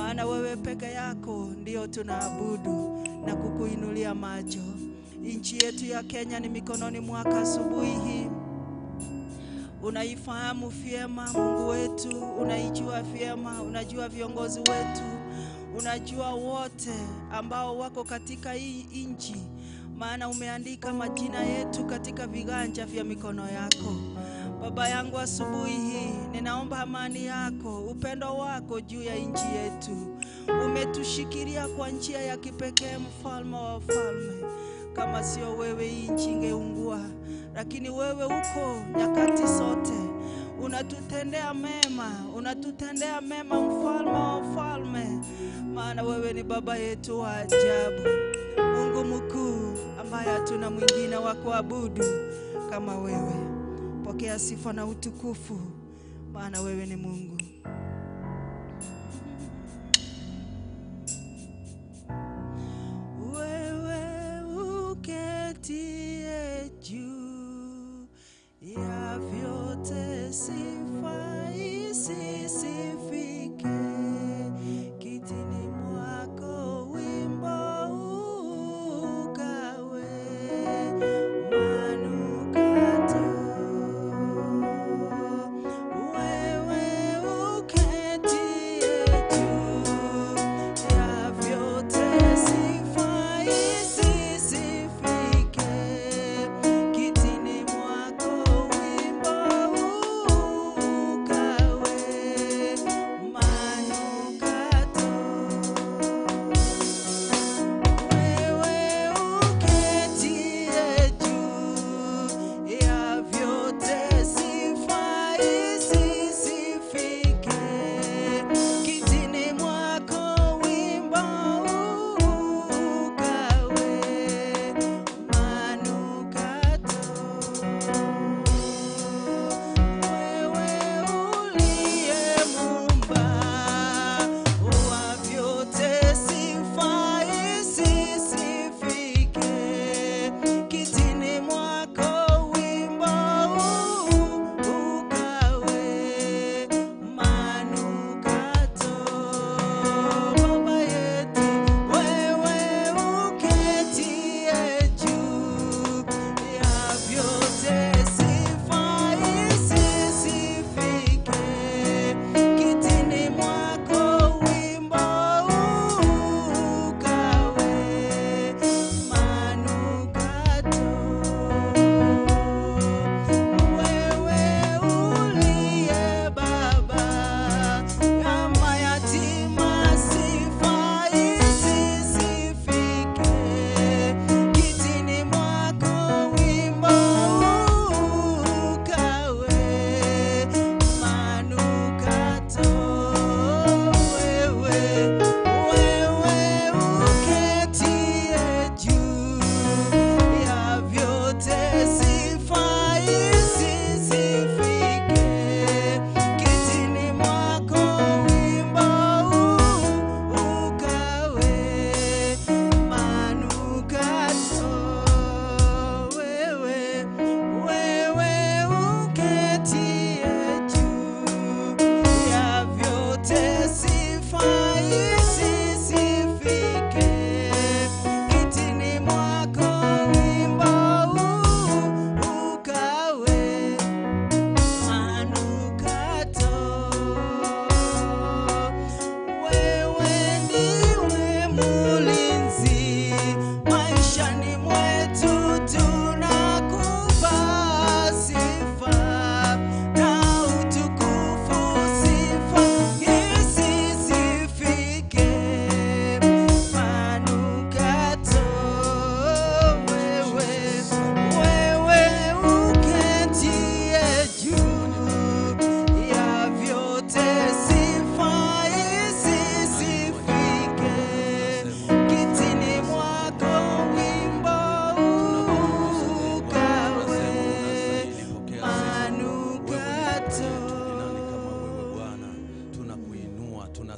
Maana wewe peke yako ndio tunaabudu na kukuinulia macho. Nchi yetu ya Kenya ni mikononi mwako asubuhi hii. Unaifahamu vyema Mungu wetu, unaijua vyema, unajua viongozi wetu, unajua wote ambao wako katika hii nchi, maana umeandika majina yetu katika viganja vya mikono yako. Baba yangu, asubuhi hii ninaomba amani yako, upendo wako juu ya nchi yetu. Umetushikilia kwa njia ya kipekee, mfalme wa wafalme. Kama sio wewe hii nchi ingeungua, lakini wewe uko nyakati zote. Unatutendea mema, unatutendea mema, mfalme wa wafalme. Maana wewe ni baba yetu wa ajabu, Mungu mkuu ambaye hatuna mwingine wa kuabudu kama wewe. Pokea sifa na utukufu, maana wewe ni Mungu. Wewe uketie juu ya vyote, sifa isisifike, kitini mwako wimbo ukawe manukato. Wewe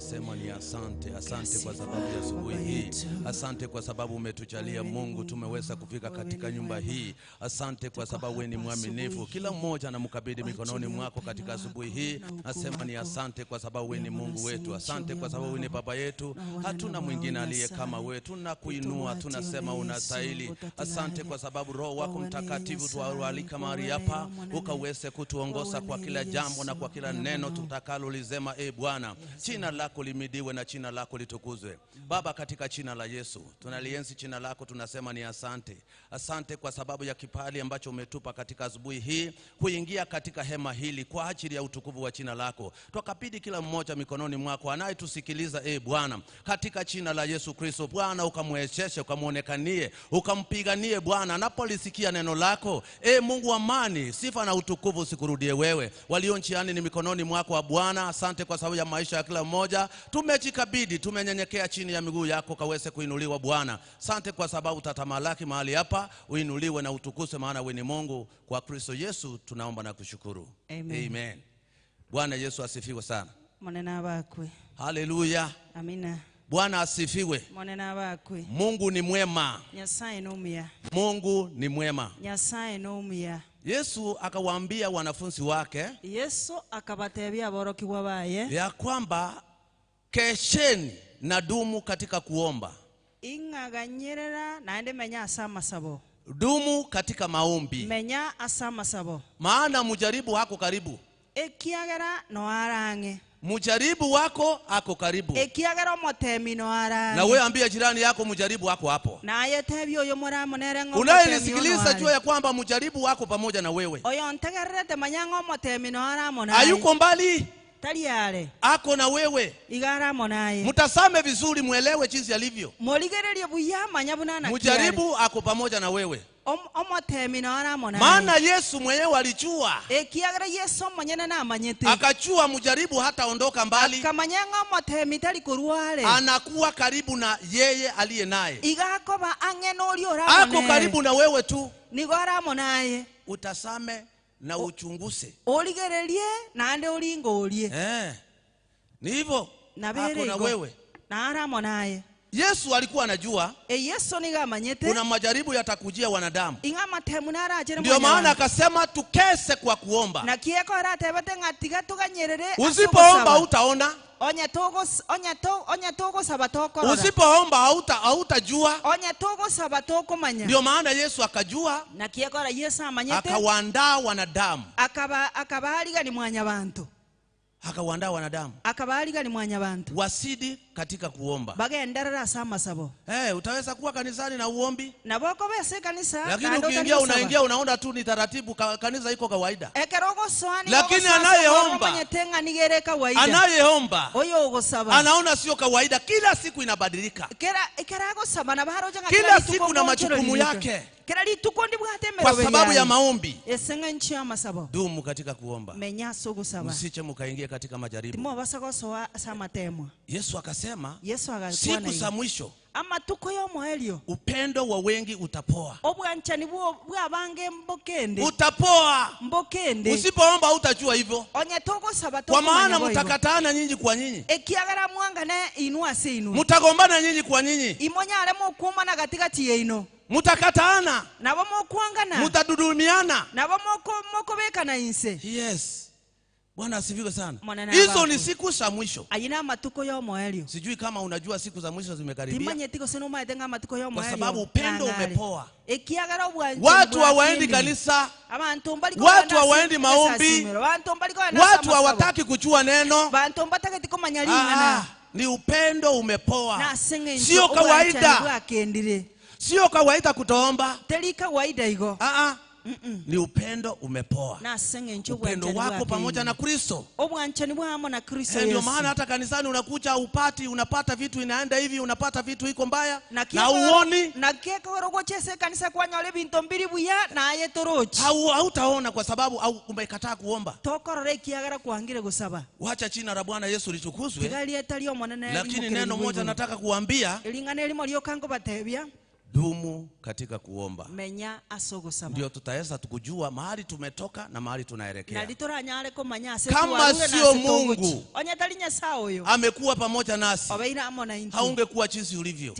Tunasema ni asante, asante kwa sababu ya asubuhi hii. Asante kwa sababu umetujalia Mungu, tumeweza kufika katika nyumba hii. Asante kwa sababu wewe ni mwaminifu. Kila mmoja anamkabidhi mikononi mwako katika asubuhi hii. Nasema ni asante kwa sababu wewe ni Mungu wetu. Asante kwa sababu wewe ni Baba yetu. Hatuna mwingine aliye kama wewe. Tunakuinua, tunasema unastahili. Asante kwa sababu Roho wako Mtakatifu tualika mahali hapa, ukaweze kutuongoza kwa kila jambo na kwa kila neno tutakalolisema. E Bwana, jina lako limidiwe na jina lako litukuzwe. Baba, katika jina la Yesu tunalienzi jina lako, tunasema ni asante. Asante kwa sababu ya kibali ambacho umetupa katika asubuhi hii kuingia katika hema hili kwa ajili ya utukufu wa jina lako. Tukabidhi kila mmoja mikononi mwako anayetusikiliza, e Bwana, katika jina la Yesu Kristo. Bwana, ukamwezeshe, ukamuonekanie, ukampiganie Bwana anapolisikia neno lako. E Mungu amani, sifa na utukufu sikurudie wewe. Walio njiani ni mikononi mwako wa Bwana. Asante kwa sababu ya maisha ya kila mmoja. Tumejikabidhi, tumenyenyekea chini ya miguu yako, kaweze kuinuliwa Bwana. Asante kwa sababu utatamalaki mahali hapa, uinuliwe na utukuzwe, maana wewe ni Mungu. Kwa Kristo Yesu tunaomba na kushukuru. Amen. Amen. Bwana Yesu asifiwe sana. Mwanana wakwe. Haleluya. Amina. Bwana asifiwe. Mwanana wakwe. Mungu ni mwema. Nyasaye nomia. Mungu ni mwema. Nyasaye nomia. Yesu akawaambia wanafunzi wake, Yesu akabatebia borokiwa baye, ya kwamba kesheni na dumu katika kuomba. Ing'aganyerera naende menya asama sabo. Dumu katika maombi. Menya asama sabo. Maana mjaribu hako karibu. Ekiagera no arange. Mjaribu wako ako karibu. Ekiagera motemi no arange. Na wewe ambia jirani yako mjaribu wako hapo. Na aye tebio yo muramonere ngo. Unayenisikiliza jua ya kwamba mjaribu wako pamoja na wewe. Oyo ntegererete manyango motemi no aramona. Hayuko mbali. Taliare. Ako na wewe. Igara monaye. Mtasame vizuri muelewe jinsi alivyo. Moligererie buya manyabunana. Mjaribu ako pamoja na wewe. Omotemi no aramonaye. Maana Yesu mwenyewe alijua. Ekiagera Yesu mwenyewe na amanyete. Akachua mjaribu hata ondoka mbali. Akamanyanga omotemi tali kuruare. Anakuwa karibu na yeye aliye naye. Igakoba ang'eno ori oramonaye. Ako karibu na wewe tu. Nigo aramonaye. Utasame na uchunguse. Origererie na ande oringorie. Ni hivyo. Ako na wewe. Na aramonaye. Yesu alikuwa anajua. Yesu nigamanyete. Kuna majaribu yatakujia wanadamu. Ndio maana akasema tukese kwa kuomba. Na kieko aratebete ngatiga tuganyerere. Usipoomba utaona. Onya togo sabatoko. Usipoomba hautajua. Onya togo sabatoko manya. Ndio maana Yesu akajua. Na kieko Yesu amanyete. Akawaandaa wanadamu. Akabaliga ni mwanyabantu. Akawaandaa wanadamu. Akabaliga ni mwanyabantu. Wasidi katika kuomba. Bagenderera sama sabo. Utaweza kuwa kanisani na uombi. Na boko bese kanisa. Lakini ukiingia unaingia unaona tu ni taratibu, kanisa iko kawaida. Ekerogo soani. Lakini anayeomba, anayeomba anaona sio kawaida, kila siku inabadilika. Kila siku na majukumu yake. Kwa sababu ya maombi. Dumu katika kuomba. Msiche mkaingia katika majaribu. Yesu akasema siku za mwisho upendo wa wengi utapoa. Utapoa. Usipoomba hutajua hivyo. Kwa maana mtakatana nyinyi kwa nyinyi. Mtagombana nyinyi kwa nyinyi. Mutakatana. Mutadudumiana. Yes. Bwana asifiwe sana. Hizo ni siku za mwisho. Sijui kama unajua siku za mwisho zimekaribia. Kwa sababu upendo umepoa. Watu hawaendi kanisa. Watu hawaendi maombi. Watu hawataki kujua neno. Ni upendo umepoa. Sio kawaida. Sio kawaida kutoomba. Ni upendo umepoa. Upendo wako pamoja na Kristo. Ndio maana hata kanisani unakuja upati, unapata vitu inaenda hivi, unapata vitu iko mbaya na uoni. Hautaona kwa sababu au umekataa kuomba. Wacha jina la Bwana Yesu litukuzwe. Lakini neno moja nataka kuambia, Dumu katika kuomba. Menya asogosaba. Ndio tutaweza tukujua mahali tumetoka na mahali tunaelekea. Kama sio Mungu amekuwa pamoja nasi, haungekuwa jinsi ulivyo.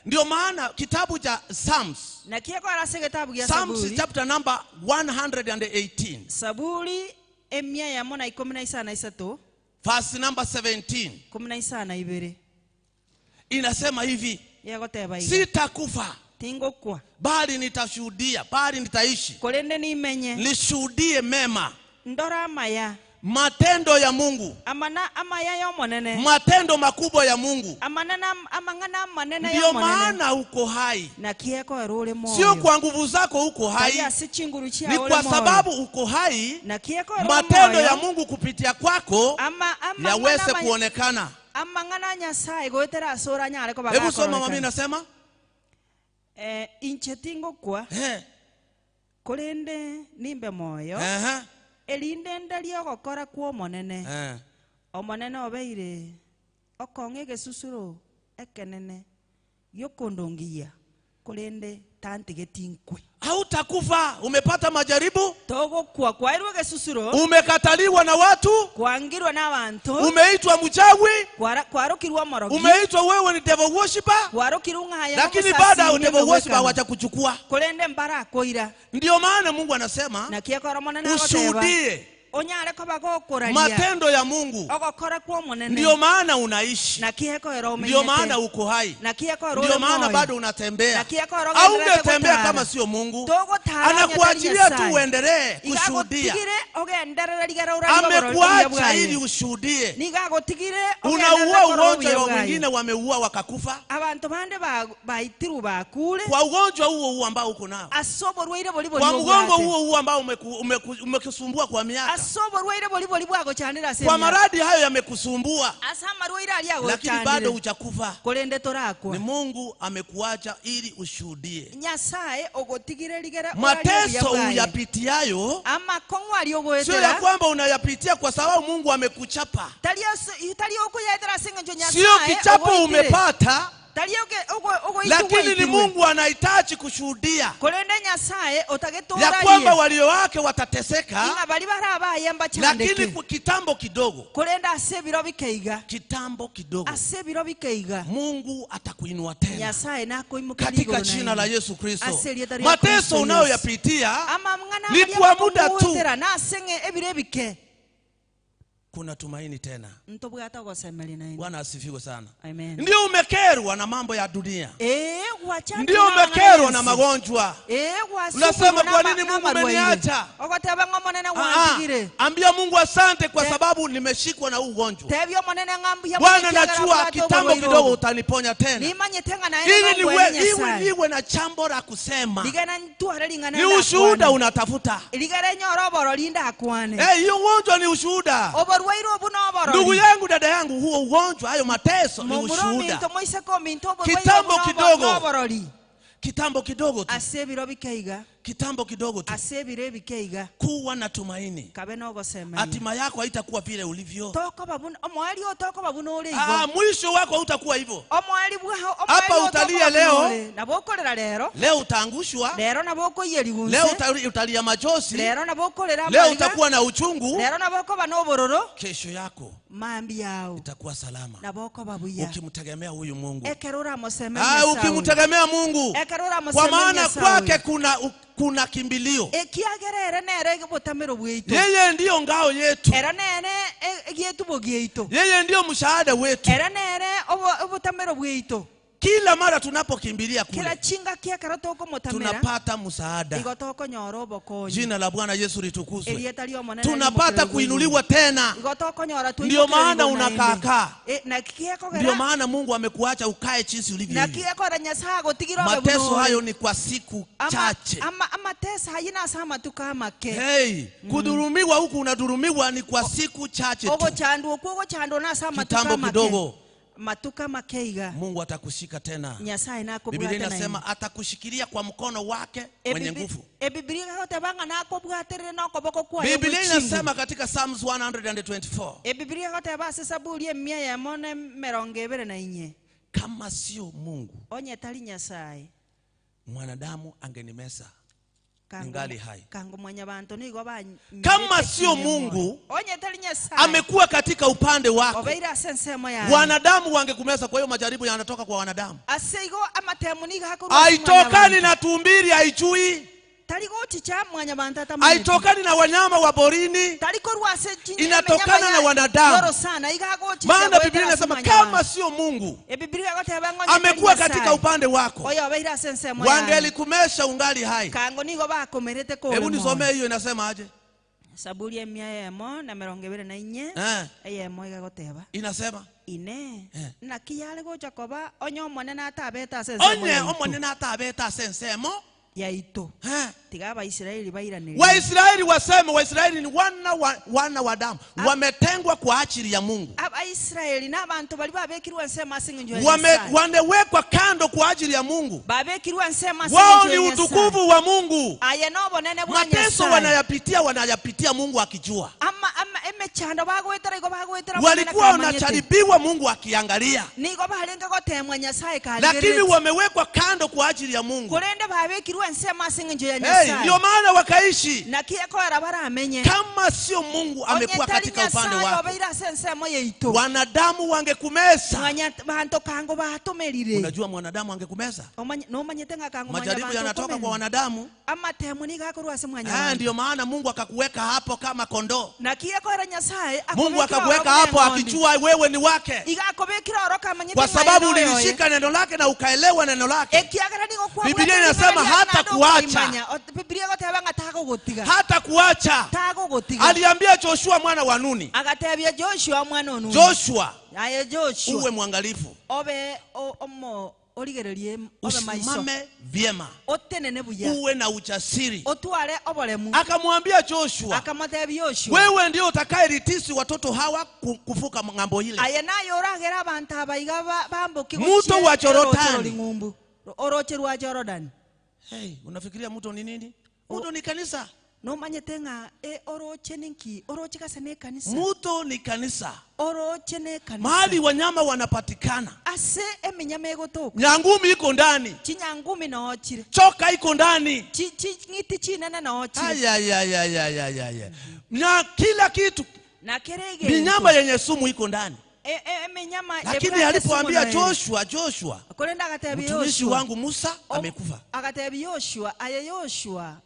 Ndio maana kitabu cha Psalms, Psalms chapter number 118, Saburi 113 verse number 17, inasema hivi: sitakufa, bali nitashuhudia, bali nitaishi, nishuhudie mema, matendo ya Mungu, matendo makubwa ya Mungu. Ndio maana uko hai. Sio kwa nguvu zako uko hai, ni kwa sababu uko hai, matendo ya Mungu kupitia kwako yaweze kuonekana. Hebu soma mami, nasema inche tingokwa korende nimbe moyo elinde ndaria gokora kwa omonene omonene obeire okong'e gesusuro ekenene gikondongia korende tantigetinkwe. Hautakufa. Umepata majaribu, togokwa kwairwe gesusuro, umekataliwa na watu, kwangirwa na bantu, umeitwa mchawi, kwarukirwa morogi, umeitwa wewe ni devil worshiper, kwarukirwa ng'aya, lakini baada ya devil worshiper hawajakuchukua korende mbara koira. Ndio maana Mungu anasema na kiekora monene ushuhudie matendo ya Mungu. Ndio maana unaishi, ndio maana uko hai, ndio maana bado unatembea. Haungetembea kama sio Mungu. Anakuachilia tu uendelee kushuhudia. Amekuacha ili ushuhudie. Unaua ugonjwa, wengine wameua wakakufa kwa ugonjwa huo huo ambao uko nao, kwa mgongo huo huo ambao umekusumbua kwa miaka, kwa maradhi hayo yamekusumbua, lakini bado hujakufa. Ni Mungu amekuacha ili ushuhudie. Mateso uyapitiayo sio ya kwamba unayapitia kwa sababu Mungu amekuchapa. Sio kichapo umepata, lakini ni Mungu anahitaji kushuhudia ya kwamba walio wake watateseka, lakini kwa kitambo kidogo, kitambo kidogo, Mungu atakuinua tena katika jina la Yesu Kristo. Mateso unayoyapitia ni kwa muda tu, kuna tumaini tena. Bwana asifiwe sana. Ndio umekerwa na mambo ya dunia, ndio umekerwa na magonjwa, unasema kwa nini Mungu ameniacha? Ambia Mungu asante kwa sababu nimeshikwa na ugonjwa. Bwana, najua kitambo kidogo utaniponya tena, ili niwe na chambo la kusema. Ni ushuhuda unatafuta. Hiyo ugonjwa ni ushuhuda. Ndugu yangu, dada yangu, huo ugonjwa, hayo mateso ni ushuhuda. Kitambo kidogo, kitambo kidogo tu, kitambo kidogo tu, kuwa na tumaini. Hatima yako haitakuwa vile ulivyo. Mwisho wako hautakuwa hivyo. Hapa utalia leo, leo utaangushwa, leo utalia machozi, leo utakuwa na uchungu, kesho yako itakuwa salama ukimtegemea huyu Mungu. Ukimtegemea Mungu, kwa maana kwake kuna kimbilio. Yeye ndiyo ngao yetu, yeye ndiyo msaada wetu. Kila mara tunapokimbilia kule tunapata msaada. Jina la Bwana Yesu litukuzwe. Tunapata kuinuliwa tena. Ndio maana unakaa. Ndio maana Mungu amekuacha ukae jinsi ulivyo. Mateso hayo ni kwa siku chache. Hey, kudhulumiwa huku unadhulumiwa ni kwa siku chache tu. Kitambo kidogo matuka makeiga, Mungu atakushika tena. Biblia inasema atakushikilia kwa mkono wake mwenye nguvu. Biblia inasema katika Psalms 124, Kama sio Mungu, onye tari Nyasaye, mwanadamu angenimesa ningali hai. Kango mwanyabantu nigo ba. Kama sio Mungu onye tari Nyasaye amekuwa katika upande wako, obeira sensemo ya wanadamu wangekumesa. Kwa hiyo majaribu yanatoka kwa wanadamu. Aseigo amatemu niga hakuru. Haitokani na tumbili, haichui. Haitokani na wanyama wa porini, inatokana na wanadamu. Maana Biblia inasema kama sio Mungu amekuwa katika upande wako, wangelikumesha ungali hai. Hebu nisomee hiyo, inasema aje? Saburi ya 124 eyemo igagoteba. Inasema ine na kiyale gocha koba onye omonene atabeta sensemo. Onye omonene atabeta sensemo yaito. Tiga Waisraeli bairanire. Waisraeli waseme, Waisraeli ni wana wa damu, wametengwa kwa ajili ya Mungu. Abaisraeli na abantu bali babekirwa nsema asinginjo ya Nyasaye. Wamewekwa kando kwa ajili ya Mungu. Babekirwa nsema asinginjo ya Wao ni Nyasaye. utukufu wa Mungu. Aye nobo nene bwa Nyasaye. Mateso wanayapitia Mungu akijua. Ama emechando bagwetera igo bagwetera. Walikuwa wanacharibiwa Mungu akiangalia. Nigo balenga gotemwa Nyasaye kali. Lakini wamewekwa kando kwa ajili ya Mungu. Kurende babekirwa nsema asinginjo ya Nyasaye. Ndio maana wakaishi. Na kiyakora baramenye. Kama sio Mungu amekuwa katika upande wako, wanadamu wangekumesa. Unajua mwanadamu angekumesa? Majaribu yanatoka kwa wanadamu. Ndio maana Mungu akakuweka hapo kama kondoo. Mungu akakuweka hapo akijua wewe ni wake, kwa sababu ulilishika neno lake na ukaelewa neno lake. Biblia inasema hata kuacha, hata kuacha. Aliambia Joshua mwana wa Nuni, akatabia Joshua mwana wa Nuni, Joshua, aye Joshua, uwe mwangalifu, obe omo origererie, obe maiso, usimame vyema, otenene buya, uwe na ujasiri, otware oboremu. Akamwambia Joshua, akamwambia Joshua, wewe ndio utakayelitisi watoto hawa kuvuka ng'ambo ile. Aye nayo oragera abantu abaiga bambuki mto wa Jorodani, oroche rwa Jorodani. Hey, unafikiria mto ni nini? Mto ni kanisa. No manyetenga oroche ninki, oroche kase ne kanisa. Mto ni kanisa. Oroche ne kanisa. Mahali wanyama wanapatikana. Ase eminyama egotoka. Nyangumi iko ndani. Chinyangumi na ochire. Choka iko ndani. Ngiti chinene na ochire. Ay. Na kila kitu. Na kerege. Minyama yenye sumu iko ndani. Eminyama. Lakini alipoambia Joshua, Joshua, mtumishi wangu Musa amekufa. Akatabia Joshua, aye Joshua,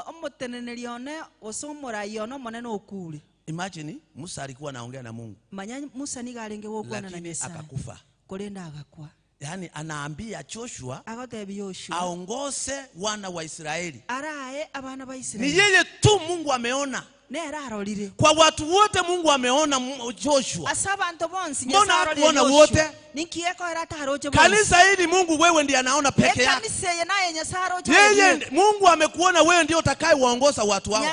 omotenenelione osomora yono monene okule. Imagine Musa alikuwa anaongea na Mungu. Manya Musa nigarenge wokwana na Nyasaye. Lakini akakufa. Kolenda agakwa. Yaani anaambia Joshua, akatabia Joshua, aongoze wana wa Israeli. Arae abana ba Israeli. Ni yeye tu Mungu ameona. Kwa watu wote Mungu ameona Joshua. Mbona hakuona wote? Kanisa hili Mungu wewe ndiye anaona peke yake. Yeye Mungu amekuona wewe ndiye utakayewaongoza watu wao.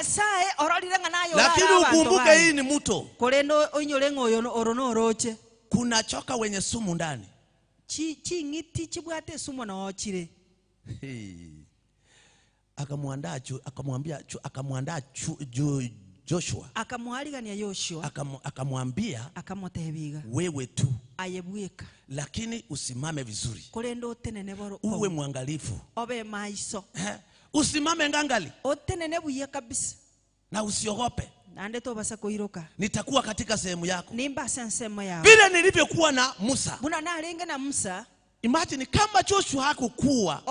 Lakini ukumbuke hii ni mto. Kuna choka wenye sumu ndani. Akamwandaa Joshua. Akamwaligania Joshua. Akamwambia, akamotebiga, wewe tu ayebweka, lakini usimame vizuri, kolendo tenene boro, uwe mwangalifu, obe maiso, usimame ngangali, otenene buya kabisa, na usiogope. Nande tobasa kuiroka. Nitakuwa katika sehemu yako. Nimba sehemu yako. Vile nilivyokuwa na Musa. Buna nalenga na Musa. Imagine kama Joshua hakukuwa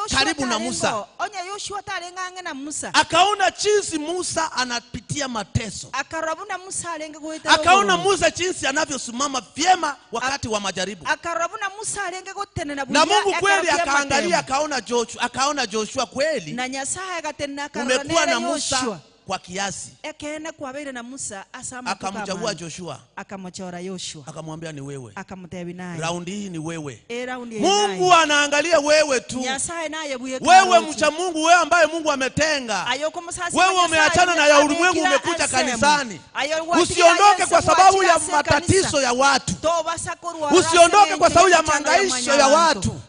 karibu na Musa. Onye Joshua talenga na Musa. Akaona jinsi Musa anapitia mateso. Akarabuna Musa alenga kuita. Akaona Musa jinsi anavyosimama vyema wakati wa majaribu. Akarabuna Musa alenga kutenena. Na Mungu kweli akaangalia akaona Joshua, akaona Joshua kweli. Na Nyasaye akatena akarabuna umekuwa na Musa kwa kiasi. Ekene kwa na Musa asama akamchagua Joshua. Akamchora Joshua. Akamwambia ni wewe. Akamtebi naye. Raundi hii ni wewe. Raundi Mungu anaangalia wewe tu. Nyasaye naye buye. Wewe mcha Mungu, wewe ambaye Mungu ametenga. Wewe umeachana na ya ulimwengu umekuja kanisani. Usiondoke kwa sababu ya matatizo ya watu. Usiondoke kwa sababu ya mahangaisho ya watu.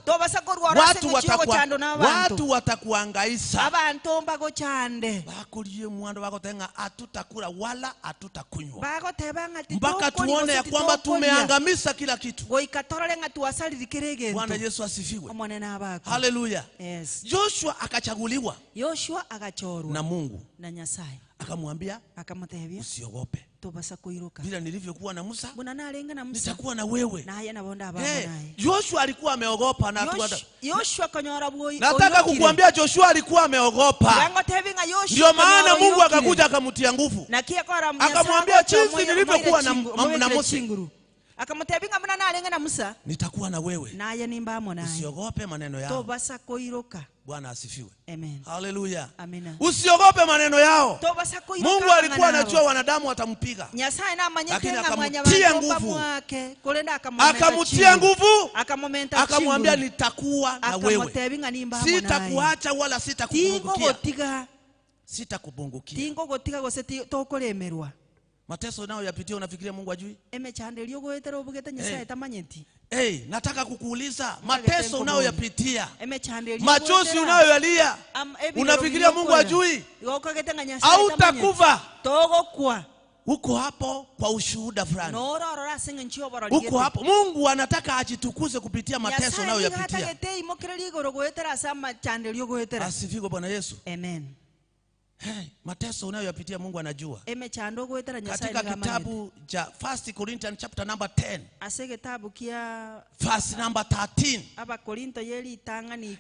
Watu watakuhangaisha. Abantu mbagochande. Bakolie mwando bagotenga hatutakula wala hatutakunywa. Mpaka tuone ya kwamba tumeangamiza kila kitu. Bwana Yesu asifiwe. Haleluya. Yes. Joshua akachaguliwa. Joshua agachorwa na Mungu. Na Nyasaye. Akamwambia, akamutebia, usiogope. Tobasa kuiruka. Vile nilivyokuwa na Musa, Bwana nalenga na Musa, nitakuwa na wewe. Na haya nabonda abamo naye. Joshua alikuwa ameogopa na Joshua kanyora bwoyi. Nataka kukuambia Joshua alikuwa ameogopa. Ndio maana Mungu akakuja akamtia nguvu. Na kia kwa akamwambia jinsi nilivyokuwa na Musa. Akamutebinga mbona nalenga na Musa, nitakuwa na wewe. Naye nimbamo naye. Usiogope maneno yao. Tobasa kuiruka. Bwana asifiwe. Amen. Haleluya. Amina. Usiogope maneno yao. Tobasa kuiruka. Mungu alikuwa anajua wanadamu watampiga. Nyasaye na Lakini manyete na akamtia nguvu. Akamtia nguvu. Akamwambia nitakuwa na wewe. Sitakuacha wala sitakupungukia. Sitakupungukia. Tingogotiga gose tokolemerwa. Mateso nayo yapitia unafikiria Mungu ajui? Nyasaye tamanyeti. Hey, nataka kukuuliza, mateso unayoyapitia, machozi unayoyalia, unafikiria Mungu ajui? Hautakufa. Uko hapo kwa ushuhuda fulani. Uko hapo. Mungu anataka ajitukuze kupitia mateso unayoyapitia. Asifiwe Bwana Yesu. Amen. Hey, mateso unayoyapitia Mungu anajua. Katika kitabu cha 1 Corinthians chapter number 10. Verse number 13.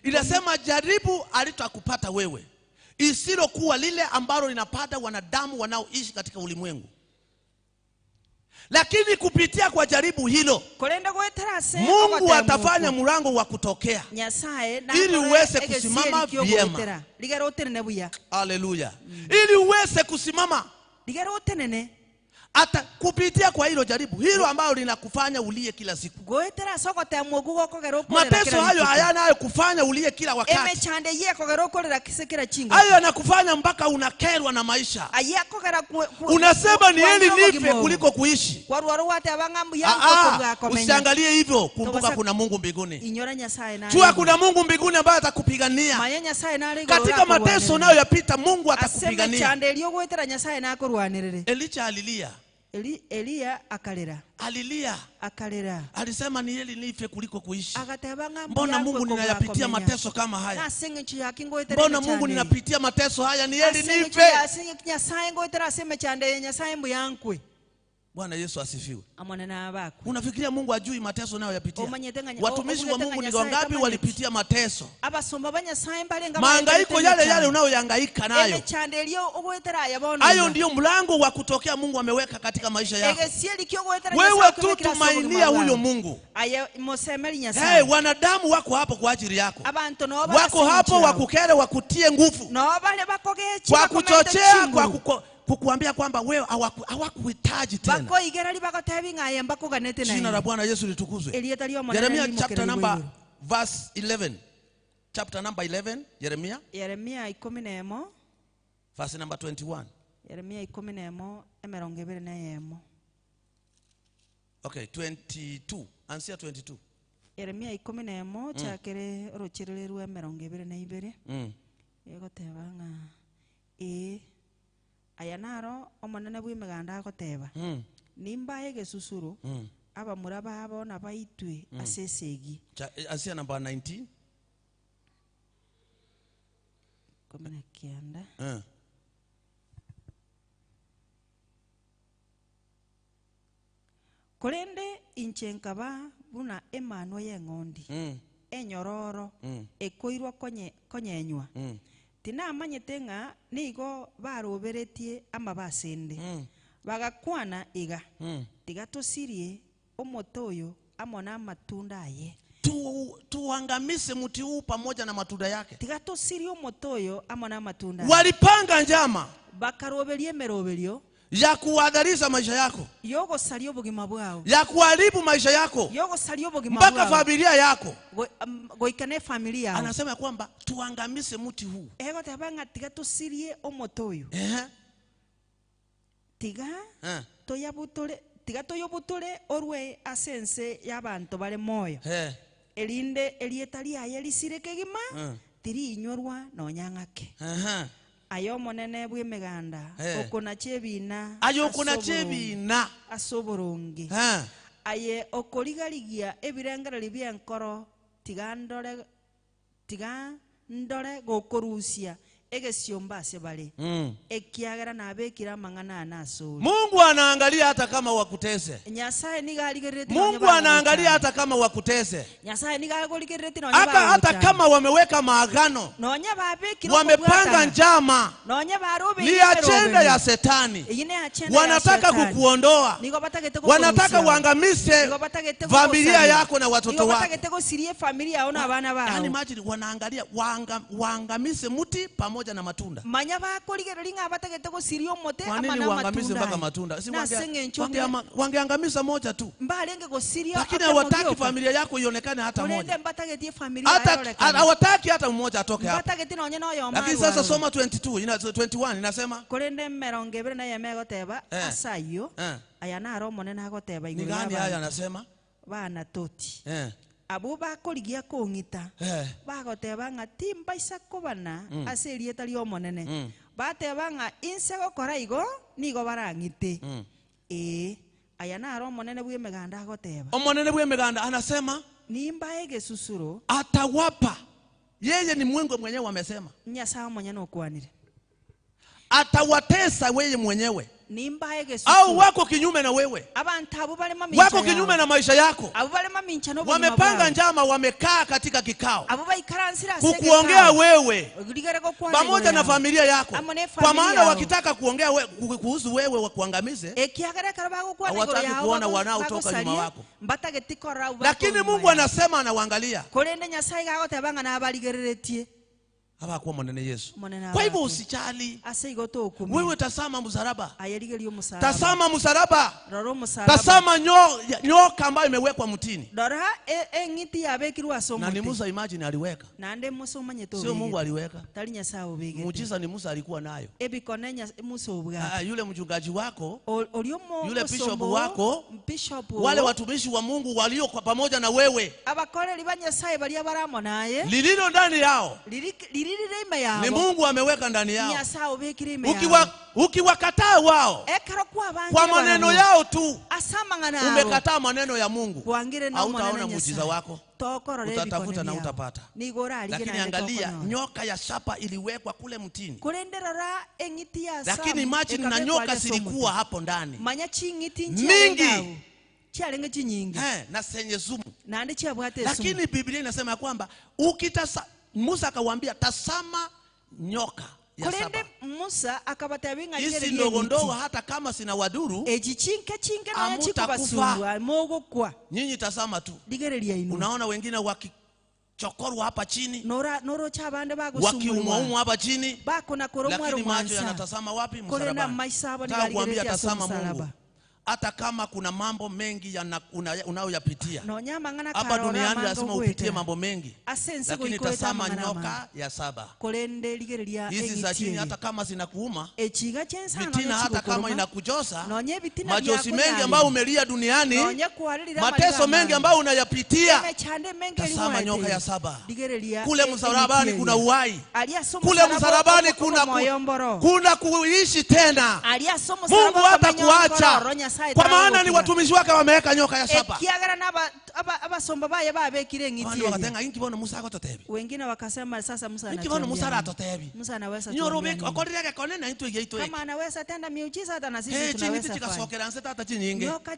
Inasema jaribu alitakupata wewe, isilokuwa lile ambalo linapata wanadamu wanaoishi katika ulimwengu. Lakini kupitia kwa jaribu hilo, Mungu atafanya mlango wa kutokea ili uweze kusimama vyema. Haleluya. Ili uweze kusimama hata kupitia kwa hilo jaribu hilo ambalo linakufanya ulie kila siku. Mateso hayo hayana hayo kufanya ulie kila wakati. Hayo yanakufanya mpaka unakerwa na maisha. Unasema ni heri nife kuliko kuishi. Usiangalie hivyo, kumbuka kuna Mungu mbinguni. Jua kuna Mungu mbinguni ambaye atakupigania. Katika mateso unayoyapita Mungu atakupigania. Elisha alilia. Elia akalera. Alilia. Akalera. Alisema ni heri nife kuliko kuishi. Mbona Mungu ninayapitia mateso kama haya? Mbona Mungu ninapitia mateso haya, ni heri nife. Bwana Yesu asifiwe. Unafikiria Mungu ajui mateso unayoyapitia? Watumishi wa Mungu ni wangapi walipitia mateso? Mahangaiko yale yale unayohangaika nayo, hayo ndiyo mlango wa kutokea Mungu ameweka katika maisha yako. Wewe tu tumainia huyo Mungu. Hey, wanadamu wako hapo kwa ajili yako. Wako hapo wakukere, wakutie nguvu, wakuchochea, kwa kukuambia kwamba wewe hawakuhitaji tena. Jina la Bwana Yesu litukuzwe. Jeremia chapter number verse 11. Chapter number 11, Jeremia. Jeremia 11. Verse number 21. Jeremia 11 21. Okay, 22. Ansia 22. Jeremia 11 chakere rochererwe 22. Egoteba ng'a ayanaro omonene bw'emeganda agoteba nimbaye gesusuru abamura babo na baitwe asesegi. Asia number 19. 19. Korende inchenkaba buna emano y'eng'ondi enyororo ekoirwa konyenywa. Tinamanyete ng'a nigo baroberetie amabasende bagakwana iga tiga tosirie omoto oyo amo na matunda aye. Tuangamise mti huu pamoja na matunda yake. Tiga tosirie omoto oyo amo na matunda. Walipanga njama bakaroberie meroberio ya kuadharisha maisha yako, yogosaria obogima bwao, ya kuharibu maisha yako, yogosaria obogima mpaka familia yako, goikane familia. Anasema kwamba tuangamise mti huu. Egoteba tiga tusirie omoto oyo. Tiga toyabutore, tiga toyobutore orwe asense y'abantu bare moyo. Erinde erieta riaye risire kegima tiri inyorwa nonyang'ake. Ayo monene bw'emeganda okona chebina. Ayo okona chebina asoboronge. Aye okorigarigia ebirengereri bienkoro tiga ndore gokorusia egesiomba ase bare. Ekiagera nabekira amang'ana anasori. Mungu anaangalia hata kama wakutese. Nyasaye niga arigererete. Mungu anaangalia hata kama wakutese. Nyasaye niga agorigererete nonya. Hata kama wameweka maagano. Nonya babekira. Wamepanga njama. Nonya barobe. Ni agenda ya setani. Wanataka kukuondoa. Wanataka waangamize familia yako na watoto wako. Wanataka kusirie familia yao na abana bao. Yani imagine wanaangalia waangamize mti pamoja na matunda. Manya bakorigereria abatagete gusiria omote ama na matunda. Mpaka matunda. Si wangeangamiza moja tu. Mbarenge gusiria. Lakini hawataki familia yako ionekane hata moja. Hata hawataki hata mmoja atoke hapa. Lakini sasa soma 22 ina 21 inasema korende merongo ebere na yemegoteba asayo aya naro monene agoteba iguru. Ni gani haya anasema? Bana toti. Abo bakorigia kong'ita bagoteba ng'a timbaisa kobana ase erieta riomonene. Bateba ng'a inse gokora igo nigo barang'ite. Aya naro omonene bw'emeganda agoteba. Omonene bw'emeganda anasema nimba egesusuro atawapa. Yeye ni Mungu mwenyewe amesema. Nyasaye mwenyewe okwanire. Atawatesa wewe mwenyewe. Nimba egesusuro. Au wako kinyume na wewe. Abantu abo bali mamincha. Wako kinyume na maisha yako. Abo bali mamincha no. Wamepanga njama, wamekaa katika kikao. Abo baikaransira kukuongea wewe. Pamoja na familia yako. Kwa maana wakitaka kuongea wewe kuhusu wewe wakuangamize. Hawataki kuona wanaotoka nyuma wako. Lakini Mungu anasema anawaangalia. Korende Nyasaye gagotebanga na abarigereretie. Hapa kwa mwanene Yesu. Kwa hivyo usijali. Wewe tazama msalaba. Tazama msalaba. Tazama nyoka ambayo imewekwa mtini. Na ni Musa, imagine aliweka. Sio Mungu aliweka. Muujiza ni Musa alikuwa nayo. Yule mchungaji wako, yule bishop wako, wale watumishi wa Mungu walio kwa pamoja na wewe. Lililo ndani yao. Ni Mungu ameweka ndani yao. Ukiwakataa wao kwa maneno yao tu, umekataa maneno ya Mungu, hautaona muujiza wako. Utatafuta na utapata. Lakini angalia, nyoka ya shaba iliwekwa kule mtini. Lakini imagine na nyoka zilikuwa hapo ndani mingi na zenye sumu. Lakini Biblia inasema kwamba ukitasa, Musa akawaambia tazama nyoka ya saba. Musa akabatabinga hizi ndogo ndogo hata kama sina waduru hamutakufa. Nyinyi tazama tu. Unaona wengine wakichokorwa hapa chini, wakiumwa hapa chini, lakini macho yanatazama wapi? Msalabani. Nataka tazama Mungu. Hata kama kuna mambo mengi unayoyapitia hapa duniani, lazima upitie mambo mengi, lakini tazama nyoka ya saba. Hizi za chini hata kama zinakuuma, vitina hata kama inakujosa, machozi mengi ambayo umelia duniani, mateso mengi ambayo unayapitia, tazama nyoka ya saba. Kule msalabani kuna uhai. Kule msalabani kuna kuishi tena. Mungu hatakuacha. Kwa maana ni watumishi wake wameweka nyoka ya saba. Wengine wakasema sasa Musa anaweza. Kama anaweza tenda miujiza hata na sisi tunaweza. Nyoka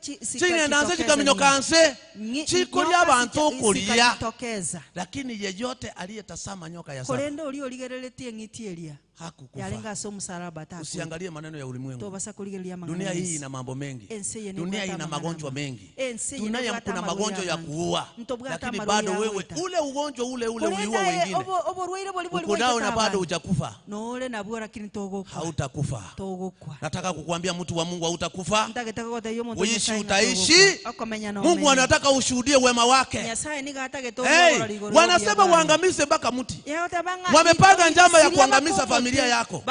Lakini yeyote aliyetazama nyoka ya saba hakukufa. Usiangalie maneno ya ulimwengu. Dunia hii ina mambo mengi. Dunia ina magonjwa mengi. Dunia kuna magonjwa ya kuua. Lakini bado wewe ule ugonjwa ule ule uliua wengine, uko nao na bado hujakufa. Hautakufa. Nataka kukuambia mtu wa Mungu, hautakufa. Uishi utaishi. Mungu anataka ushuhudie wema wake. Hey, wanasema waangamize mpaka mti. Wamepanga njama ya kuangamiza familia yako.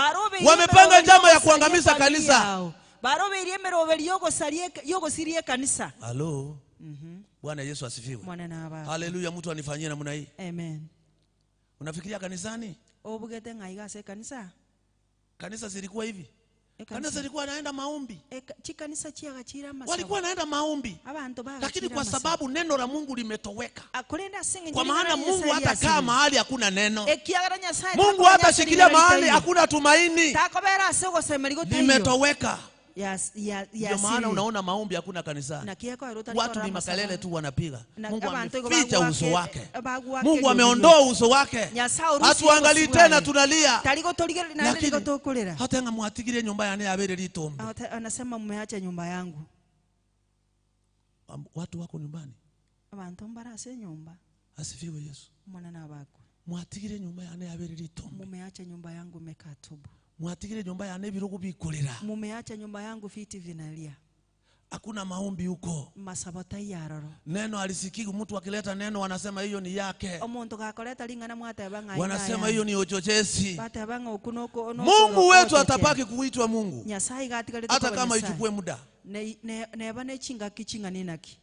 Wamepanga njama ya kuangamiza kanisa. Halo. Bwana Yesu asifiwe. Haleluya, mtu anifanyie namna hii. Amen. Unafikiria kanisani? Obugete ngaiga se kanisa. Kanisa zilikuwa hivi. Kanisa zilikuwa naenda maombi. Chikanisa chiagachira masaba. Walikuwa naenda maombi. Lakini kwa sababu neno la Mungu limetoweka. Kwa maana Mungu hata kaa mahali hakuna neno. Mungu hata shikilia mahali hakuna tumaini. Limetoweka. Ndio maana unaona maombi hakuna kanisani. Watu ni makelele tu wanapiga. Mungu ameficha uso wake. Mungu ameondoa uso wake. Hatuangalii tena, tunalia. Lakini hata ngamwatigire nyumba yane yabere litombe. Anasema mmeacha nyumba yangu. Watu wako nyumbani. Abantu mbarase nyumba. Asifiwe Yesu. Mwana na wako. Mwatigire nyumba yane yabere litombe. Mumeacha nyumba yangu mekatubu. Mwatigire nyumba yane birugu bikulira. Mumeacha nyumba yangu viti vinalia. Hakuna maombi huko. Masabota yaroro. Neno alisikiki, mtu akileta neno wanasema hiyo ni yake. Omuntu gakoleta lingana mwatebanga. Wanasema hiyo ni uchochezi. Batebanga okunoko. Mungu wetu atapaki kuitwa Mungu. Nyasaye gatikaleta hata kama ichukue muda. Ne bane chinga kichinga ninaki.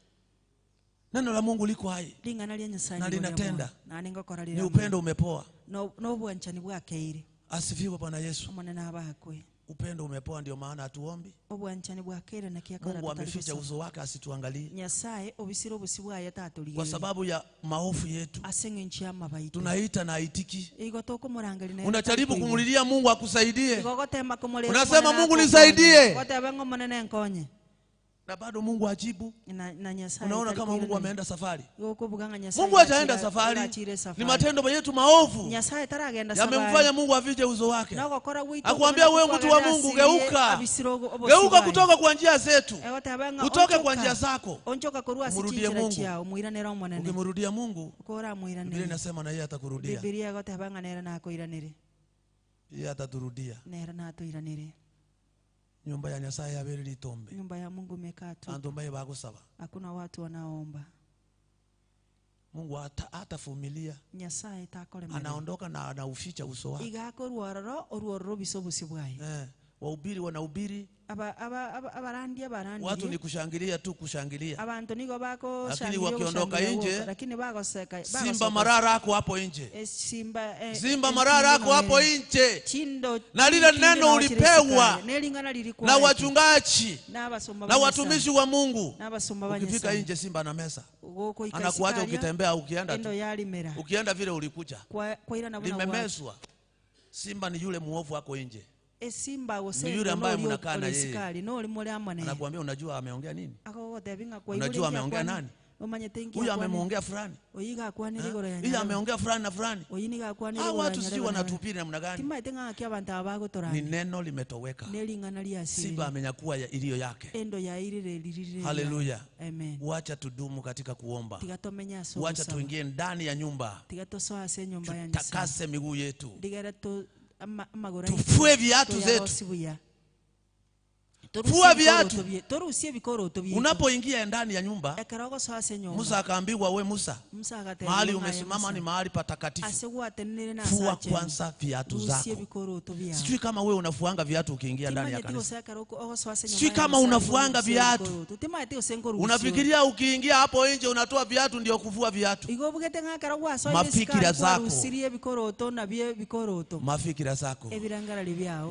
Neno la Mungu liko hai. Lingana lya Nyasaye na linatenda. Na ningokora lila. Ni upendo umepoa. No bwanchani bwakeire. Asifiwe Bwana Yesu. Mwana na bakwe. Upendo umepoa, ndio maana hatuombi. Mungu ameficha uso wake asituangalie. Nyasaye obisiro busibwa yatatuliye. Kwa sababu ya maofu yetu. Tunaita na haitiki. Unajaribu kumulilia Mungu akusaidie. Unasema Mungu nisaidie. Na bado Mungu ajibu. Unaona kama Mungu ameenda safari. Mungu hajaenda safari. Ni matendo yetu maovu yamemfanya Mungu afiche uso wake. Akwambia wewe mtu wa Mungu, geuka. Geuka kutoka kwa njia zetu. Utoke kwa njia zako. Mrudie Mungu. Ukimrudia Mungu, Biblia inasema na yeye atakurudia. Yeye ataturudia. Nyumba ya Nyasaye yabere litombe. Nyumba ya Mungu imekaa tu. Andu mbaye bagusaba. Hakuna watu wanaomba. Mungu hatavumilia. Nyasaye takole. Anaondoka na anauficha uso wake. Igakorwaroro oruororo bisobusibwaye. Wahubiri wanahubiri. Abarandi abarandi. Watu ni kushangilia tu, kushangilia. Abantu niko bako lakini wakiondoka nje, lakini bagoseka. Simba marara ako hapo nje. Simba marara ako hapo nje. Chindo na lile neno ulipewa na wachungaji na watumishi wa Mungu. Ukifika nje simba na mesa. Anakuacha ukitembea, ukienda tu. Ukienda vile ulikuja. Limemezwa. Simba ni yule muovu ako nje. Simba ni yule ambaye mnakaa na yeye. Anakuambia unajua ameongea nini? Unajua ameongea nani? Huyu amemuongea fulani. Huyu ameongea fulani na fulani. Hao watu sijui wanatupiri namna gani. Ni neno limetoweka. Simba amenyakua iliyo yake. Haleluya. Wacha tudumu katika kuomba. Wacha tuingie ndani ya nyumba. Tutakase miguu yetu. Tufue viatu zetu. Fua viatu. Unapoingia ndani ya nyumba, Musa akaambiwa, we Musa, mahali umesimama ni mahali patakatifu. Fua kwanza viatu zako. Sijui kama wewe unafuanga viatu ukiingia ndani ya kanisa. Sijui kama unafuanga viatu. Unafikiria ukiingia hapo nje unatoa viatu ndio kufua viatu. Mafikira zako. Mafikira zako.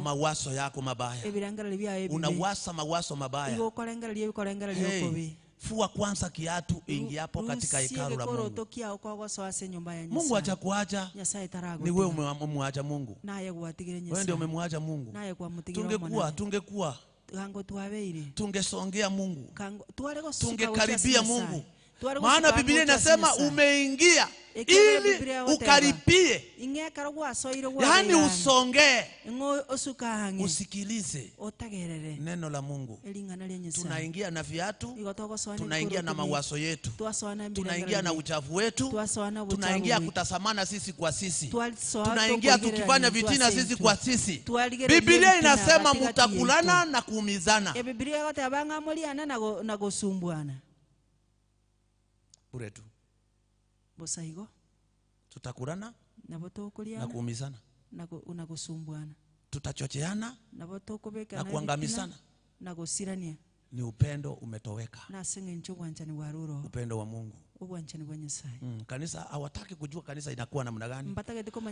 Mawazo yako mabaya. Unawasa mawazo mabaya. Hey, fua kwanza kiatu ingiapo katika hekalu la Mungu. Mungu hajakuacha. Ni wewe umemwacha Mungu. Wewe ndio umemwacha Mungu. Tungekuwa tungesongea Mungu, tungekaribia Mungu. Maana Biblia inasema umeingia ili ukaribie, yaani usongee, usikilize neno la Mungu. Tunaingia na viatu, tunaingia na mawazo yetu, tunaingia na uchafu wetu, tunaingia kutasamana sisi kwa sisi, tunaingia tukifanya vitina sisi kwa sisi. Biblia inasema mtakulana na kuumizana. Bure tu. Tutakulana na kuumizana, tutachocheana na kuangamizana. Ni upendo umetoweka. Upendo wa Mungu. Kanisa hawataki kujua kanisa inakuwa namna gani.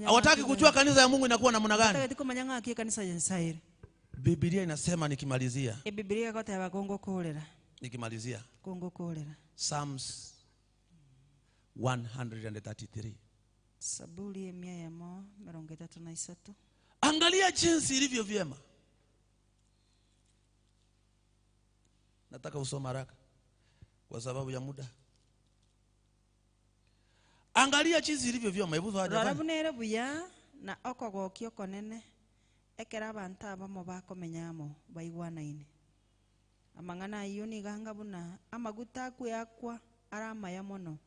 Hawataki kujua kanisa ya Mungu inakuwa namna gani. Biblia inasema, nikimalizia. Nikimalizia. Psalms 133. Saburi 133. Angalia jinsi ilivyo vyema. Nataka usome haraka kwa sababu ya muda. Angalia jinsi ilivyo vyema. Hebu fanya. Rorabunere buya na okogokio konene ekera abantu abamo bakomenyamo baigwanaine. Amang'ana ayo niganga buna amaguta akwe aramaya mono.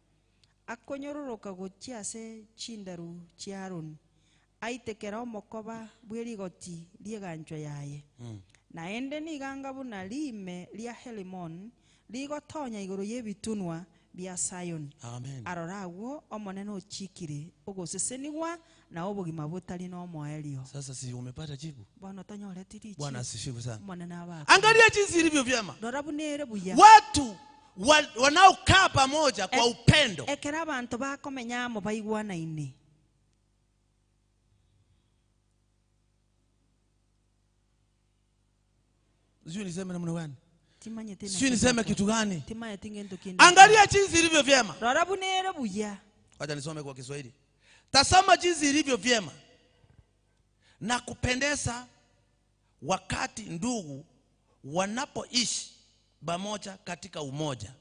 Akonyororoka gochia ase chindaru chia Aroni. Aitekera omokoba bw'erigoti ry'eganchwa yaye. Naende niganga buna rime ria Helimon rigotonya igoro y'ebitunwa bya Sayoni. Amen. Arora agwo omonene ochikire ogosesenigwa na obogima botari n'omoelio. Sasa si umepata jibu? Bwana utanyoreti richi. Bwana asifiwe sana. Monene abako. Angalia jinsi ilivyo vyema. Rora bunere buya. Watu wanaokaa pamoja kwa upendo. Ekera abantu bakomenyamo baigwanaine. Sijui niseme namna gani? Sijui niseme kitu gani? Angalia jinsi ilivyo vyema. Wacha nisome kwa Kiswahili. Tazama jinsi ilivyo vyema na kupendeza wakati ndugu wanapoishi pamoja katika umoja.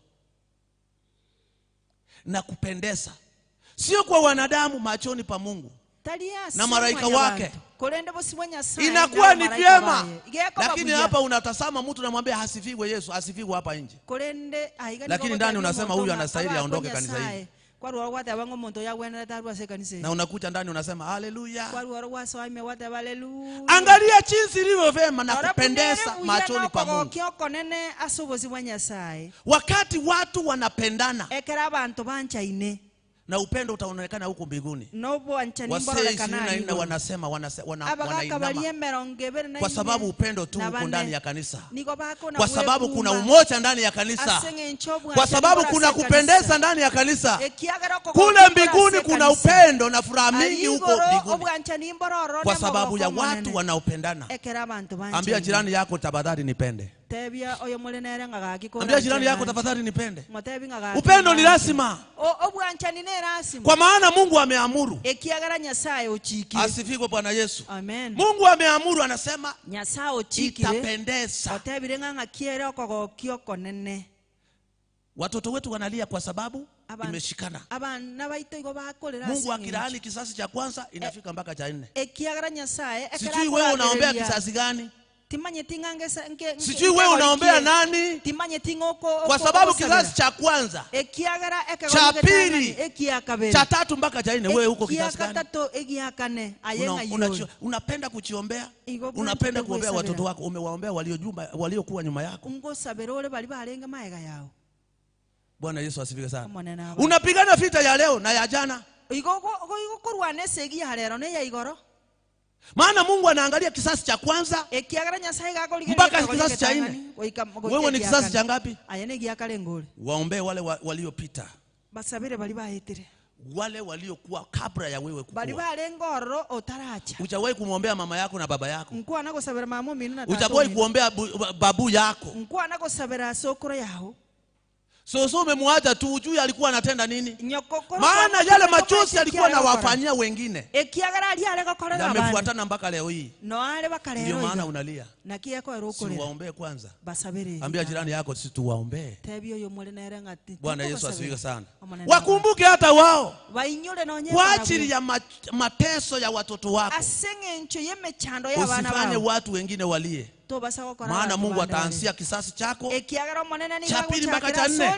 Na kupendeza, sio kwa wanadamu, machoni pa Mungu na malaika wake. Inakuwa ni vyema. Lakini hapa unatazama mtu unamwambia asifiwe Yesu, asifiwe hapa nje. Lakini ndani unasema huyu anastahili aondoke kanisa hili. Na unakuja ndani unasema haleluya. Angalia jinsi ilivyo vyema na kupendeza machoni pa Mungu. Wakati watu wanapendana, na upendo utaonekana huko mbinguni. Wasee 24 wanasema wanainama kwa sababu upendo tu uko ndani ya kanisa. Kwa sababu kuna umoja ndani ya kanisa. Kwa sababu kuna kupendeza ndani ya kanisa. Kule mbinguni kuna upendo na furaha mingi huko mbinguni. Kwa sababu ya watu wanaopendana. Ambia jirani yako, tafadhali nipende. Ambia jirani yako, tafadhali nipende. Upendo ni lazima. Kwa maana Mungu ameamuru. Asifiwe Bwana Yesu. Amen. Mungu ameamuru, anasema itapendeza. Watoto wetu wanalia kwa sababu imeshikana. Mungu akilaani kisasi cha kwanza inafika mpaka cha 4. Sijui wewe unaombea kisasi gani? Sijui wewe unaombea nani? Kwa sababu kizazi cha kwanza, cha pili, cha tatu mpaka cha 4, wewe huko kizazi gani? Unapenda kujiombea? Unapenda kuombea watoto wako? Umewaombea waliokuwa nyuma yako? Bwana Yesu asifiwe sana. Unapigana vita ya leo na ya jana. Maana Mungu anaangalia kisasi cha kwanza mpaka kisasi cha 4. Wewe ni kisasi cha ngapi? Waombee wale waliopita. Wale waliokuwa kabla ya wewe kukua. Hujawahi kumwombea mama yako na baba yako. Hujawahi kuombea babu yako. So umemwacha tu, ujui alikuwa anatenda nini? Maana yale machozi alikuwa anawafanyia wengine yamefuatana mpaka leo hii. Ndio maana unalia. Si waombee kwanza. Ambia jirani yako, si tuwaombee. Bwana Yesu asifiwe sana. Wakumbuke hata wao kwa ajili ya mateso ya watoto wako. Usifanye watu wengine walie. Maana Mungu ataanzia kisasi chako cha pili mpaka cha 4.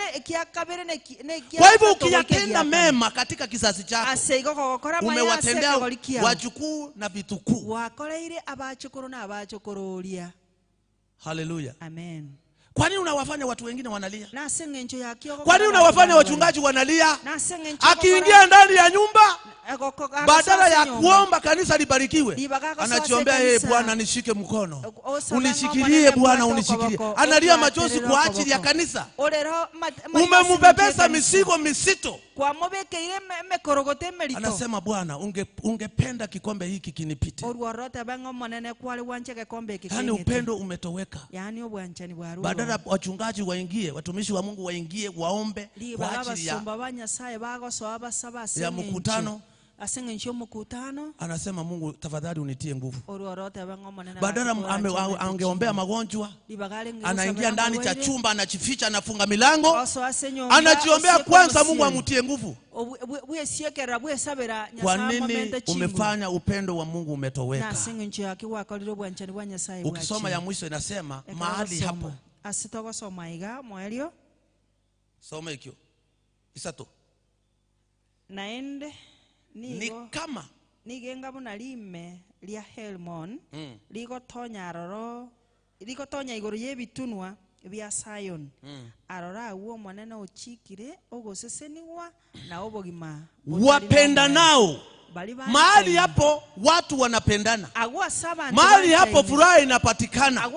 Kwa hivyo ukiyatenda mema katika kisasi chako, umewatendea wajukuu na vitukuu. Haleluya. Amen. Kwa nini unawafanya watu wengine wanalia? Kwa nini unawafanya wachungaji wanalia? Akiingia ndani ya nyumba Badala ya kuomba kanisa libarikiwe, anachiombea yeye, Bwana nishike mkono, unishikilie Bwana, unishikilie. Analia machozi kwa ajili ya kanisa. Umemubebesa mizigo misito. Anasema Bwana, ungependa kikombe hiki kinipite. Yani upendo umetoweka. Badala wachungaji waingie, watumishi wa Mungu waingie, waombe kwa ajili ya mkutano. Anasema Mungu tafadhali unitie nguvu. Badala angeombea magonjwa, anaingia ndani cha chumba, anajificha, anafunga milango, anajiombea kwanza Mungu amutie nguvu. Kwa nini umefanya upendo wa Mungu umetoweka? Ukisoma ya mwisho inasema mahali hapo. Soma ikyo. Isato. Naende ni kama nigenga buna lime lya Helmon ligotonya aroro ligotonya igoro yebitunwa bya Zion arora uwo mwanene ochikire ogoseseniwa na obogima wapenda nao. Mahali hapo watu wanapendana, mahali hapo furaha inapatikana,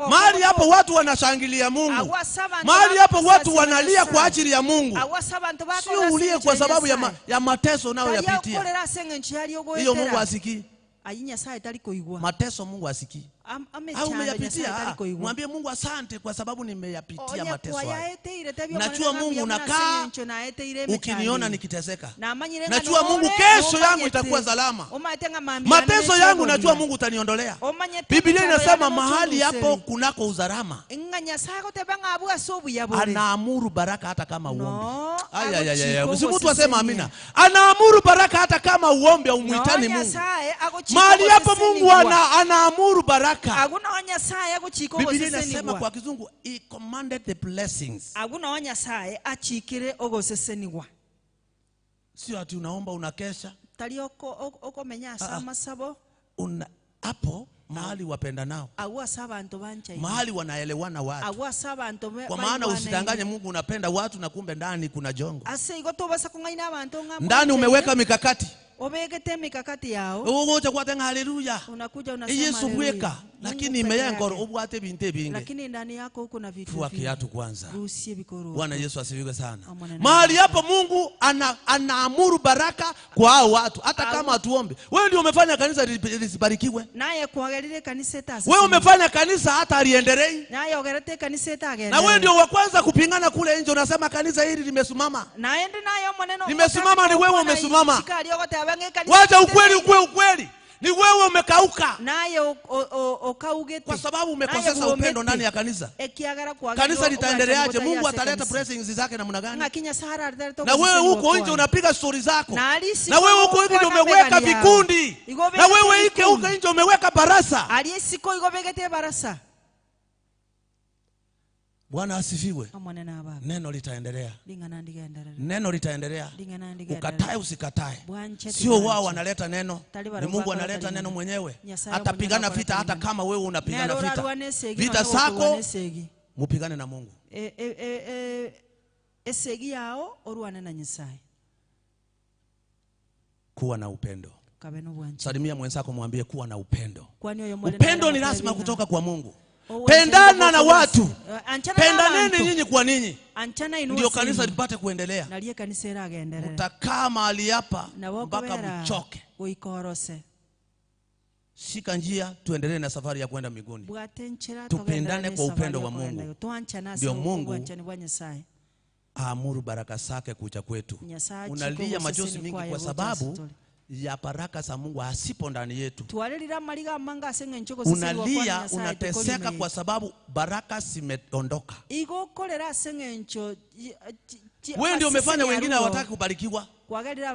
mahali hapo watu wanashangilia Mungu, mahali hapo watu wanalia kwa ajili ya Mungu. Sio ulie kwa sababu ya mateso unayoyapitia. Hiyo Mungu asikii. Mateso Mungu asikii. Au umeyapitia, mwambie Mungu asante kwa sababu nimeyapitia mateso haya. Najua Mungu unakaa ukiniona nikiteseka. Najua Mungu kesho yangu itakuwa salama. Mateso yangu najua Mungu utaniondolea. Biblia inasema mahali hapo kunako uzalama. Anaamuru baraka hata kama uombi. Ay. Si mtu asema amina. Anaamuru baraka hata kama uombi au muitani Mungu. Mahali hapo Mungu anaamuru baraka. Biblia inasema kwa kizungu, he commanded the blessings. Sio ati unaomba unakesha. Hapo mahali wapenda nao, mahali wanaelewana watu. Kwa maana usidanganye Mungu unapenda watu na kumbe ndani kuna jongo. Ndani umeweka mikakati. Obegete mikakati yao. Ugoja kwa tenga haleluya. Unakuja unasema Yesu weka, lakini imeyengoro obwate binte binge. Lakini ndani yako huko na vitu. Fua kiatu kwanza. Rusie bikoro. Bwana Yesu asifiwe sana. Mahali hapo Mungu anaamuru baraka kwa hao watu hata kama hatuombe. Wewe ndio umefanya kanisa lisibarikiwe. Naye kuagerire kanisa etasa. Wewe umefanya kanisa hata aliendelei. Naye ogerete kanisa etagende. Na wewe ndio wa kwanza kupingana kule nje unasema kanisa hili limesimama. Naende nayo maneno. Limesimama ni wewe umesimama. Wacha ukweli ukwe ukweli. Ni wewe umekauka. Naye okaugete. Kwa sababu umekosesa upendo ndani ya kanisa. Kanisa litaendeleaje? Mungu ataleta blessings zake namna gani? Na wewe huko nje unapiga story zako. Na wewe huko nje umeweka vikundi. Na wewe ike huko nje umeweka barasa. Aliyesiko igobegete barasa. Bwana asifiwe. Neno litaendelea. Neno litaendelea. Ukatae usikatae. Sio wao wanaleta neno, ni Mungu analeta neno mwenyewe. Atapigana vita hata kama wewe unapigana vita. Vita zako mupigane na Mungu. Esegi yao orwane na Nyasaye. Kuwa na upendo. Salimia mwenzako mwambie kuwa na upendo. Upendo ni lazima kutoka kwa Mungu. Pendana na watu. Pendaneni nyinyi kwa ninyi. Ndio kanisa lipate kuendelea. Utakaa mahali hapa mpaka mchoke. Shika njia tuendelee na safari ya kwenda mbinguni. Tupendane kwa upendo wa Mungu. Ndio Mungu aamuru baraka zake kuja kwetu. Unalia machozi mingi kwa sababu ya baraka za Mungu asipo ndani yetu. Unalia, unateseka kwa sababu baraka zimeondoka. Wewe ndio umefanya wengine hawataki kubarikiwa.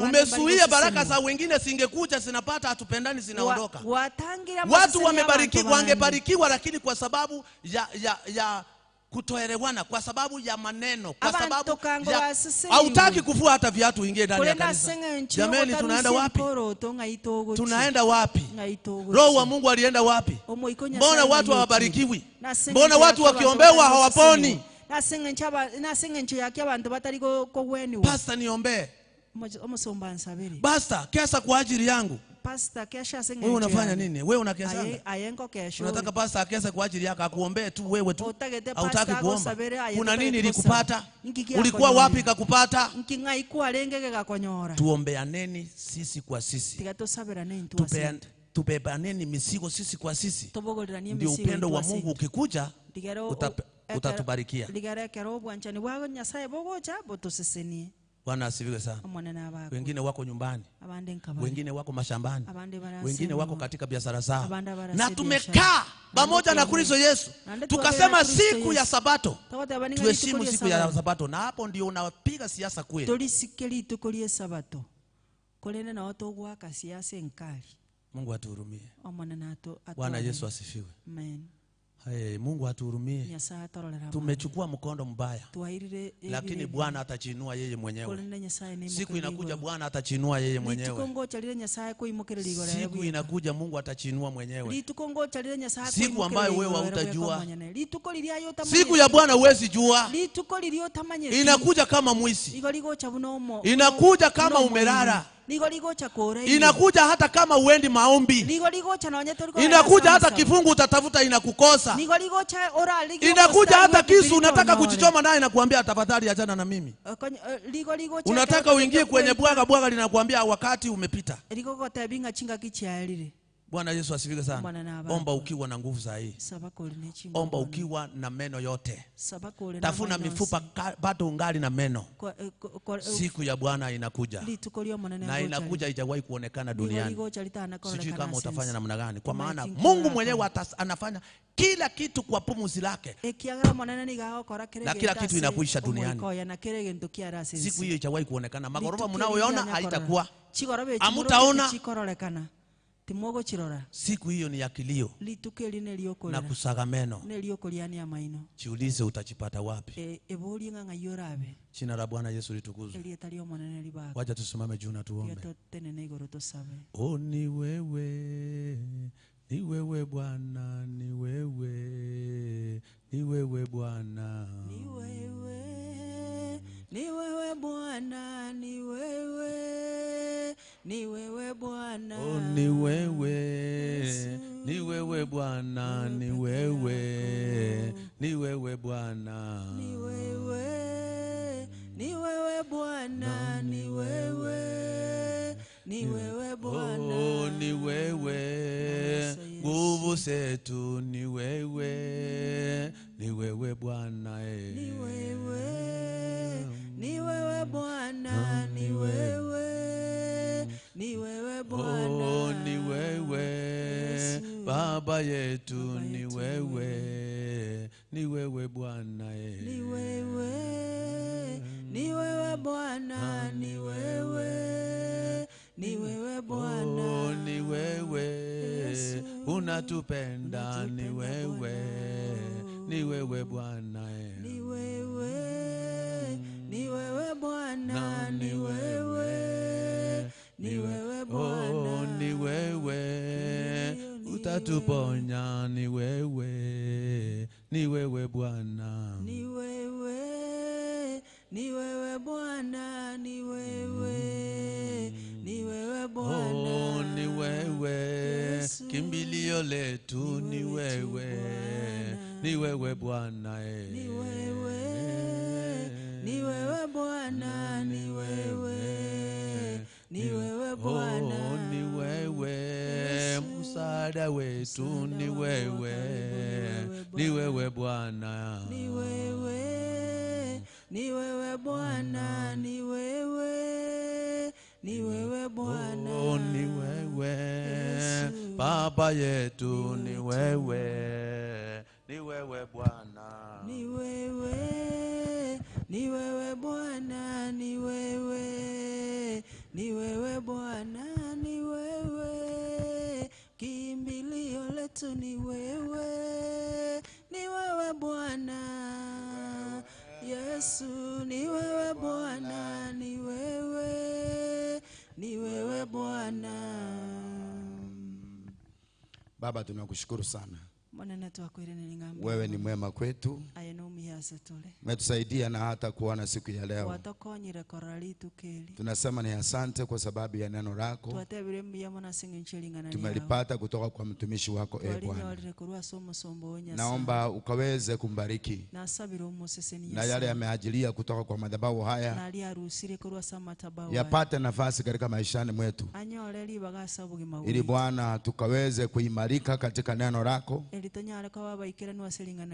Umezuia baraka za wengine singekuja, zinapata hatupendani, zinaondoka. Watu wamebarikiwa, wangebarikiwa, lakini kwa sababu ya kutoelewana, kwa sababu ya maneno, kwa sababu hautaki kuvua hata viatu uingie ndani ya kanisa. Jamani, tunaenda wapi? Tunaenda wapi? Roho wa Mungu alienda wapi? Mbona watu hawabarikiwi? Mbona watu wakiombewa hawaponi? Pastor, niombee. Basta kesa kwa ajili yangu. Pastor kesha senge. Wewe unafanya nini? Wewe unakesanga. Unataka pastor akese kwa ajili yako akuombee tu wewe tu. Hautaki kuomba. Kuna nini ilikupata? Ulikuwa wapi ikakupata? Tuombeaneni sisi kwa sisi. Tubebaneni mizigo sisi kwa sisi. Ndio upendo wa Mungu ukikuja utatubarikia. Bwana asifiwe sana. Wengine wako nyumbani, wengine wako mashambani, wengine wako katika biashara zao. Na tumekaa pamoja na Kristo Yesu. Tukasema siku ya Sabato tuheshimu siku ya Sabato. Na hapo ndio unapiga siasa kweli. Mungu atuhurumie. Bwana Yesu asifiwe. Amen. Hey, Mungu atuhurumie. Tumechukua mkondo mbaya, lakini Bwana atachinua yeye mwenyewe. Siku inakuja Bwana atachinua yeye mwenyewe. Siku inakuja Mungu atachinua mwenyewe. Siku ambayo wewe hautajua. Siku ya Bwana huwezi jua. Inakuja kama mwizi. Inakuja kama umelala. Inakuja hata kama uendi maombi. Inakuja hata kifungu utatafuta inakukosa. Inakuja hata kisu unataka kujichoma naye inakuambia tafadhali achana na mimi. Unataka uingie kwenye bwaga, bwaga linakuambia wakati umepita. Bwana Yesu asifiwe sana. Omba ukiwa na nguvu za hii. Omba ukiwa na meno yote. Tafuna mifupa bado ungali na meno. Siku ya Bwana inakuja. Na inakuja haijawahi kuonekana duniani. Sijui kama utafanya namna gani. Kwa maana Mungu mwenyewe anafanya kila kitu kwa pumzi lake. Na kila kitu inakuisha duniani. Siku hiyo haijawahi kuonekana. Magorofa mnaoiona haitakuwa. Hamtaona. Siku hiyo ni ya kilio na kusaga meno. Jiulize utajipata wapi. Jina la Bwana Yesu litukuzwe. Wacha tusimame juu na tuombe. Oh, ni wewe, ni wewe Bwana, ni wewe, ni wewe Bwana. Ni wewe, ni wewe Bwana, ni wewe, ni wewe Bwana. Oh, ni wewe, ni wewe Bwana, ni wewe, ni wewe Bwana. Ni wewe, ni wewe Bwana, ni wewe, ni wewe Bwana. Oh, ni wewe, nguvu zetu ni wewe, ni wewe Bwana. Ni wewe, ni wewe Bwana, ni wewe, ni wewe Bwana. Oh, ni wewe Baba yetu, ni wewe, ni wewe Bwana. Ni wewe, ni wewe Bwana, ni wewe, ni wewe Bwana. Oh, ni wewe unatupenda, ni wewe, ni wewe Bwana. Ni wewe, ni wewe Bwana, ni wewe, ni wewe Bwana. Oh, ni wewe utatuponya, ni wewe, ni wewe Bwana. Ni wewe, ni wewe Bwana, ni wewe, ni wewe Bwana. Oh, ni wewe kimbilio letu, ni wewe, ni wewe Bwana. Ni wewe, ni wewe Bwana, ni wewe, ni wewe Bwana. Oh, ni wewe msaada wetu, ni wewe, ni wewe Bwana. Ni wewe, ni wewe Bwana, ni wewe, ni wewe Bwana. Oh, ni wewe Baba yetu, ni wewe, ni wewe Bwana. Ni wewe, ni wewe Bwana, ni wewe, ni wewe Bwana, ni wewe kimbilio letu, ni wewe, ni wewe Bwana. Yesu, ni wewe Bwana, ni wewe, ni wewe Bwana. Baba, tunakushukuru sana. Wewe ni mwema kwetu. Umetusaidia na hata kuona siku ya leo. Tunasema ni asante kwa sababu ya neno lako tumelipata kutoka kwa mtumishi wako, e Bwana. Naomba ukaweze kumbariki na yale yameajilia kutoka kwa madhabahu haya yapate nafasi katika maishani mwetu, ili Bwana tukaweze kuimarika katika neno lako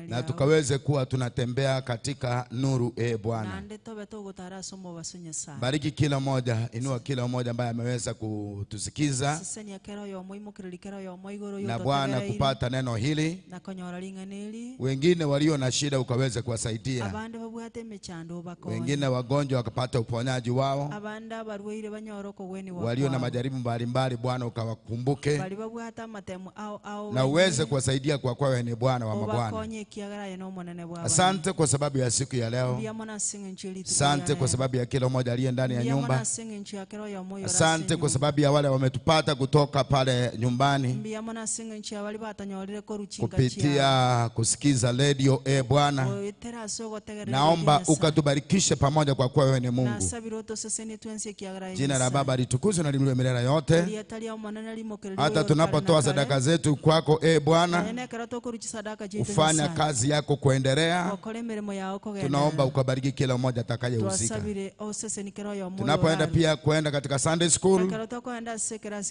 na tukaweze kuwa tunatembea katika nuru, e Bwana. Bariki kila mmoja, inua kila mmoja ambaye ameweza kutusikiza na Bwana kupata neno hili. Wengine walio na shida ukaweze kuwasaidia, wengine wagonjwa wakapata uponyaji wao, walio na majaribu mbalimbali Bwana ukawakumbuke na uweze kuwasaidia kwa kuwa wewe ni Bwana wa mabwana. Asante kwa sababu ya siku ya leo. Asante kwa sababu ya kila mmoja aliye ndani ya nyumba. Asante kwa sababu ya wale wametupata kutoka pale nyumbani kupitia kusikiza radio, e Bwana. Naomba ukatubarikishe pamoja kwa kuwa wewe ni Mungu. Jina la Baba litukuzwe na liinuliwe milele yote. Hata tunapotoa sadaka zetu kwako, e Bwana, ufanya kazi yako kuendelea. Tunaomba ukabariki kila mmoja atakayehusika. Tunapoenda pia kuenda katika Sunday school,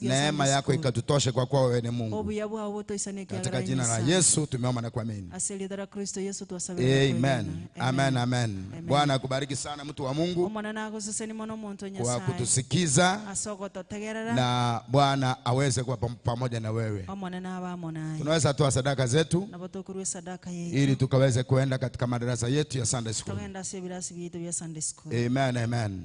neema yako ikatutoshe kwa kuwa wewe ni Mungu. Katika jina la Yesu tumeomba na kuamini. Amen. Amen, amen. Bwana akubariki sana mtu wa Mungu kwa kutusikiza, na Bwana aweze kuwa pamoja na wewe. Tunaweza toa sadaka zetu ili tukaweze kuenda katika madarasa yetu ya Sunday school. Amen, amen.